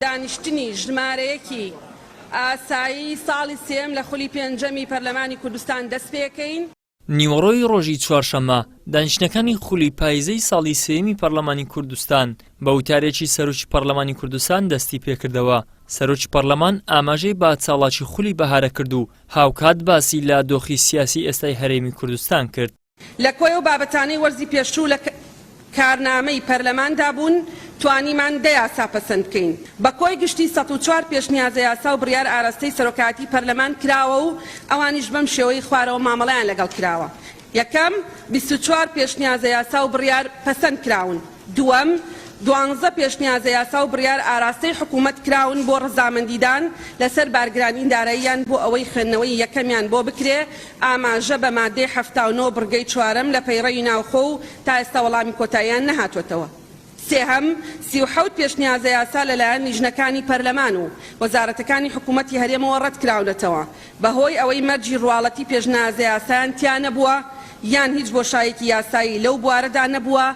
دانیشتنی ژمارەیەکی ئاسایی ساڵی سێیەم لە خولی پێنجەمی پەرلەمانی کوردستان دەستپێکەین. نیوەڕۆی ڕۆژی چوارشەممە، دانیشتنەکانی خولی پایزەی ساڵی سێیەمی پەرلەمانی کوردستان بە وتارێکی سەرۆکی پەرلەمانی کوردستان دەستی پێکردەوە. سەرۆکی پەرلەمان ئاماژەی بە چاڵاکی خولی بەهارە کرد و هاوکات باسی لە دۆخی سیاسی ئێستای هەرێمی کوردستان کرد. لە کۆی ئەو بابەتانەی وەرزی پێشوو لە کارنامەی پەرلەماندا بوون، توانیمان دە یاسا پەسەند بکەین. بە کۆی گشتی 104 پێشنیازەیاسا و بڕیار ئاراستەی سەرۆکایەتی پەرلەمان کراوە و ئەوانیش بەم شێوەی خوارەوە مامەڵەیان لەگەڵ کراوە، یەکەم، 24 پێشنیازەیاسا و بڕیار پەسەند کراون. دووەم، دوانزە پێشنیازەیاسا و بڕیار ئاراستەی حکوومەت کراون بۆ ڕەزامەندیدان لەسەر بارگرانی داراییان بۆ ئەوەی خوێندنەوەی یەکەمیان بۆ بکرێ، ئاماژە بە ماددەی 79 بڕگەی چوارەم لە پەیڕەوی ناوخۆ و تا ئێستا وەڵامی کۆتاییان نەهاتووەتەوە. سێهەم، 37 پێشنیازەیاسا لەلایەن لیژنەکانی پەرلەمان و وەزارەتەکانی حکوومەتی هەرێمەوە ڕەتکراونەتەوە، بەهۆی ئەوەی مەرجی ڕواڵەتی پێشنیازەیاسایان تیا نەبووە یان هیچ بۆشایەکی یاسایی لەو بوارەدا نەبووە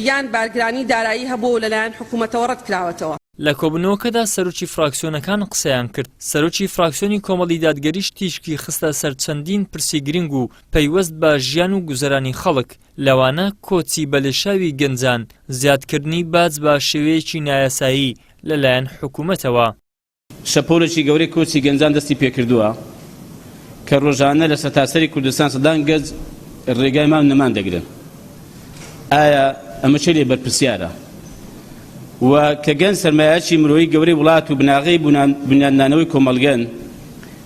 یان بارگرانی دارایی هەبووە و لەلایەن حکوومەتەوە ڕەتکراوەتەوە. لە کۆبوونەوەکەدا سەرۆکی فراکسیۆنەکان قسەیان کرد، سەرۆکی فراکسیۆنی کۆمەڵی دادگەریش تیشکی خستە سەر چەندین پرسی گرنگ و پەیوەست بە ژیان و گوزەرانی خەڵک، لەوانە کۆچی بەلێشاوی گەنجان، زیادکردنی باج بە شێوەیەکی نایاسایی لەلایەن حکوومەتەوە. شەپۆلێکی گەورەی کۆچی گەنجان دەستی پێکردووە کە ڕۆژانە لە سەرتاسەری کوردستان سەدان گەنج ڕێگای مام نەمان دەگرن. ئایا ئەمە چێ لێ بەرپرسیارە؟ و کە گەنج سەرمایەکی مرۆیی گەورەی وڵات و بناغەی بنیادنانەوەی کۆمەڵگەن،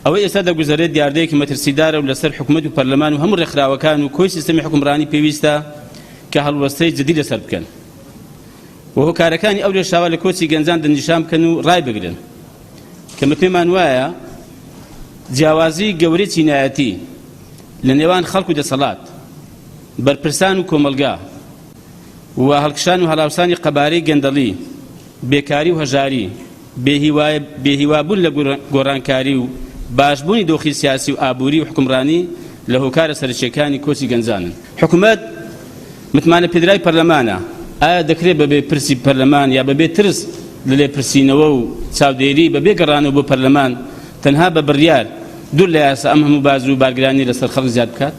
ئەوەی ئێستا دەگوزەرێت دیاردەیەکی مەترسیدارە و لەسەر حکومەت و پەرلەمان و هەموو ڕێکخراوەکان و کۆی سیستەمی حوکمڕانی پێویستە کە هەڵوەستەی جدی لەسەر بکەن. و هۆکارەکانی ئەو لێشاوە لە کۆچی گەنجان دەستنیشان بکەن و ڕایبگرن کە مە پێمان وایە جیاوازی گەورەی چینایەتی لە نێوان خەڵک و دەسەڵات بەرپرسان و کۆمەڵگا و هەڵکشان و هەڵاوسانی قەبارەی گەندەڵی بێکاری و هەژاری بێهیوابوون لە گۆڕانکاری و باشبوونی دۆخی سیاسی و ئابووری و حوکمڕانی لە هۆکارە سەرەکییەکانی کۆچی گەنجانن. حکومەت متمانەپێدراوی پەرلەمانە، ئایا دەکرێت بەبێ پرسی پەرلەمان یا بەبێ ترس لە لێپرسینەوە و چاودێری، بەبێ گەڕانەوە بۆ پەرلەمان، تەنها بە بڕیار، دوور لە یاسا ئەم هەموو باج و بارگرانییە لەسەر خەڵک زیاد بکات؟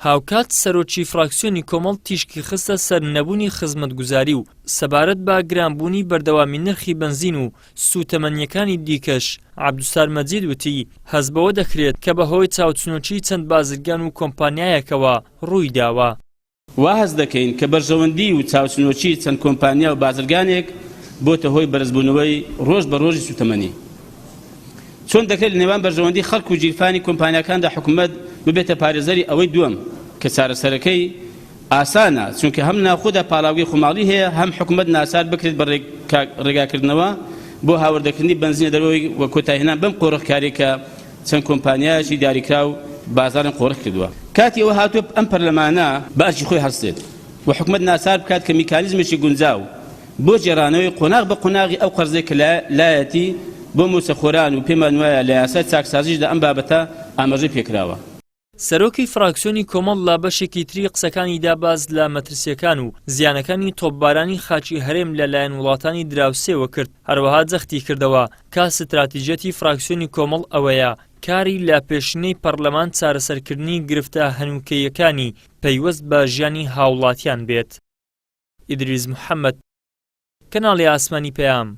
هاوکات سەرۆکی فراکسیۆنی کۆمەڵ تیشکی خستە سەر نەبوونی خزمەتگوزاری و سەبارەت بە گرانبوونی بەردەوامی نرخی بەنزین و سووتەمەنییەکانی دیکەش، عەبدولستار مەجید وتی، هەست بەوە دەکرێت کە بەهۆی چاوچنۆکی چەند بازرگان و کۆمپانیایەکەوە ڕوویداوە. وا هەست دەکەین کە بەرژەوەندی و چاوچنۆکی چەند کۆمپانیا و بازرگانێک بۆتە هۆی بەرزبوونەوەی ڕۆژ بە ڕۆژی سووتەمەنی. چۆن دەکرێت لە نێوان بەرژەوەندی خەڵک و گیرفانی کۆمپانیاکاندا حکومەت ببێتە پارێزەری ئەوەی دووەم کە چارەسەرەکەی ئاسانە، چونکە هەم ناوخۆدا پاڵاوگەی خۆماڵی هەیە هەم حکومەت ناچار بکرێت بە ڕێگاکردنەوە بۆ هاوردەکردنی بەنزینە دەرەوەی و کۆتایهێنان بەم قۆرخکاریە کە چەند کۆمپانیایەکی دیاریکراو بازاڕیان قۆرخ کردووە. کاتی ئەوە هاتووە ئەم پەرلەمانە بە ئەرکی خۆی هەڵسێت و حکومەت ناچار بکات کە میکانیزمێکی گونجاو بۆ گێڕانەوەی قۆناغ بە قۆناغی ئەو قەرزەی کە لایەتی بۆ مووچەخۆران و پێمان وایە لە یاسای چاکسازیشدا ئەم بابەتە ئاماژەی پێکراوە. سەرۆکی فراکسیۆنی کۆمەڵ لە بەشێکی تری قسەکانیدا باس لە مەترسییەکان و زیانەکانی تۆپبارانی خاکی هەرێم لە لایەن وڵاتانی دراوسێوە کرد، هەروەها جەختی کردەوە کە ستراتیژیەتی فراکسیۆنی کۆمەڵ ئەوەیە کاری لە پێشینەی پەڕلەمان چارەسەرکردنی گرفتە هەنووکەییەکانی پەیوەست بە ژیانی هاوڵاتیان بێت. ئیدریس محەمەد، کەناڵی ئاسمانی پەیام.